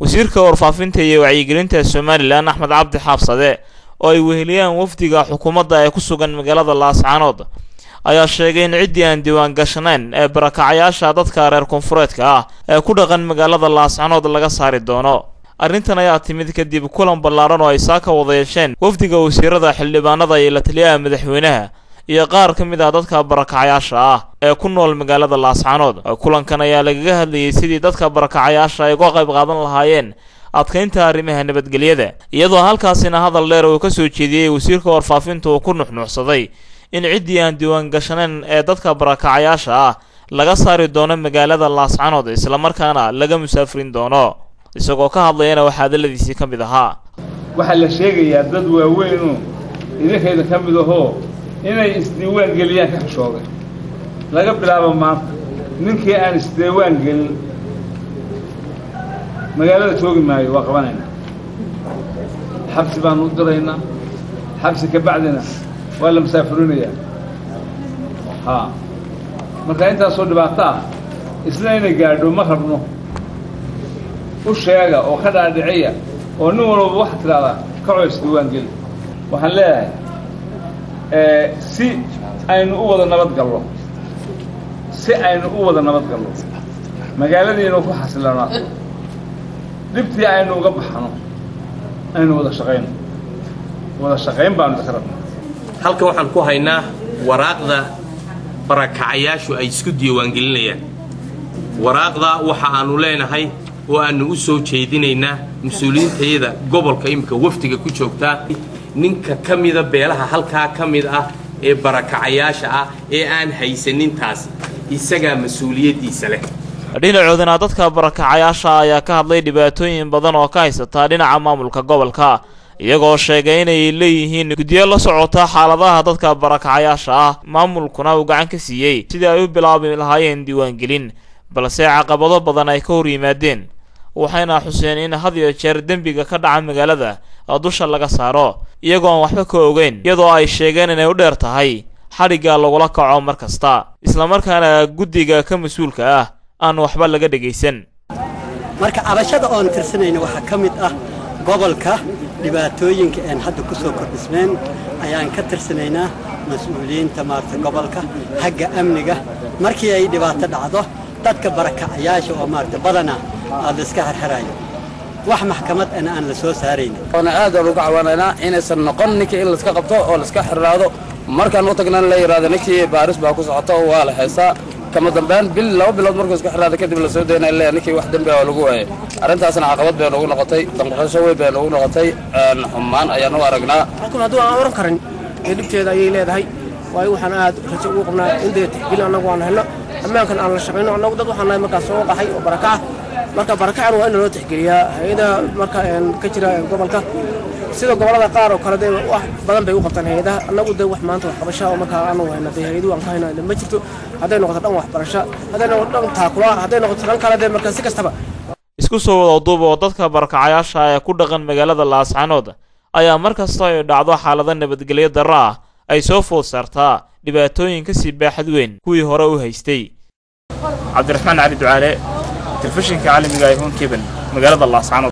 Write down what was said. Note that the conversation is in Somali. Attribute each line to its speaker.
Speaker 1: Wasiirka warfaafinta iyo wacyigelinta Somalilan Axmed Cabdi Xaabsade oo ay weheliyaan wafdiga xukuumadda ee ku sugan magaalada Laascaanood ayaa sheegay in ciddii aan diiwaan gashanayn ee barakacayaasha dadka reer koonfureedka ah ee ku dhaqan magaalada Laascaanood laga saari doono. Arrintan ayaa timid kadib kulan ballaaran oo ay saaka wada yeesheen wafdiga wasiirada, xildhibaanada iyo la taliyaha madaxweynaha iyo qaar ka mid ah dadka barakacayaasha ah ee ku nool magaalada Laascaanood. Kulankan ayaa lagaga hadlayay sidii dadka barakacayaasha ay uga qayb qaadan lahaayeen adkaynta arrimaha nabadgelyada, iyadoo halkaasina hadal dheer uu ka soo jeediyey wasiirka warfaafinta uu ku nuxnuuxsaday in ciddii aan diiwaan gashanayn ee dadka barakacayaasha ah laga saari doono magaalada Laascaanood islamarkaana laga musaafirin doono. Isagoo ka hadlayana waxaa hadalladiisii ka mid ahaa:
Speaker 2: Waxaa la sheegayaa dad waaweynoo idinkayda ka mid ahoo inay isdiiwaan geliyaan ka xishooday. Laga bilaabo maanta, ninkii aan isdiiwaan gelin magaalada joogi maayo, waa qabanaynaa, xabsi baanu u diraynaa, xabsi ka bacdina waa la musaafurinayaa. Haa, marka intaasoo dhibaato ah isna inay gaadho ma rabno. U sheega oo ka dhaadhiciya oo nin walbaba waxaa tidhahdaa kacoo isdiiwaan geli. Waxaan leeyahay, si aynu u wada nabad gallo, si aynu u wada nabad gallo, magaaladiina ku xasilanaato, dhibtii aynu uga baxno, aynu wada shaqayno. Wada shaqayn baanu idinka rabnaa.
Speaker 3: Halkan waxaan ku haynaa waraaqda barakacayaashu ay isku diiwaangelinayaan. Waraaqda waxa aanu leenahay oo aannu u soo jeedinaynaa mas-uuliyiintayada gobolka imika wafdiga ku joogtaa: ninka ka mida beelaha halkaa ka mid ah ee barakacayaasha ah ee aan haysanintaasi isagaa mas-uuliyaddiisa leh.
Speaker 1: Dhinacoodana dadka barakacayaasha ayaa ka hadlay dhibaatooyin badan oo ka haysataa dhinaca maamulka gobolka, iyagoo sheegay inay leeyihiin guddiyo la socota xaaladaha dadka barakacayaasha ah, maamulkuna uu gacan ka siiyey sidii ay u bilaabi lahaayeen diiwaangelin, balse caqabado badan ay ka hor yimaadeen. Waxayna xuseen in had iyo jeer dembiga ka dhaca magaalada dusha laga saaro iyagoo aan waxba ka ogeyn, iyadoo ay sheegeen inay u dheer tahay xadhigga lagula kaco mar kasta, islamarkaana guddiga ka mas-uulka ah aan waxba laga dhegaysan.
Speaker 4: Marka cabashada oon tirsanayna waxaa ka mid ah gobolka dhibaatooyinka een hadda ku soo kordhismeen ayaan ka tirsanaynaa mas-uuliyiinta maarata gobolka xagga amniga. Markii ay dhibaato dhacdo, dadka barakacayaasha oo maarata badana aad la iska xerxerayo, wax maxkamad ana aan la soo saarayn.
Speaker 5: Oona aad aan uga cawanaynaa inaysan noqon ninkii in laiska qabto oo laiska xirraado, markaan u tagnana la yidhahdo ninkii baaris baa ku socota oo waa la heestaa. Kama dambeyn bil 2 bilood markuu iska xirraado kadib la soo daynaya, leeyahay ninkii wax dembi oo lagu waayay. Arrintaasna caqabad bay noogu noqotay, damqasho weyn bay noogu noqotay, xumaan ayaan u aragnaa.
Speaker 6: Xukun hadduu aan oran karin dee dhibteeda ayay leedahay, waayo waxaan aad rajo ugu qabnaa in dee tixgelin annagu aan helno, ammaankan aan la shaqayno. Annagu dad waxaan nahay markaas soo qaxay oo barakaca. Marka barakacan waa in loo tixgeliyaa hay-adaha marka ka jira gobolka. Sida gobollada qaar oo kale dee wax badan bay u qabtaan hay-adaha. Annagu dee wax maanta waxqabasha oo markaa aanu hayna dee hay-aduhu aan ka hayna ma jirto, hadday noqoto dhan waxbarasho, hadday noqoto dhan taakula, hadday noqoto dhan kale, dee marka si kastaba.
Speaker 1: Isku soo wada duub oo dadka barakacayaasha ee ku dhaqan magaalada Laascaanood ayaa mar kasta ay dhacdo xaalado nabadgelyo darro ah ay soo food saartaa dhibaatooyin ka sii baaxad weyn kuwii hore u haystay. Cabdiraxmaan Cali Ducaale, telefishinka caalamiga ee Horn Cable, magaalada Laascaanood.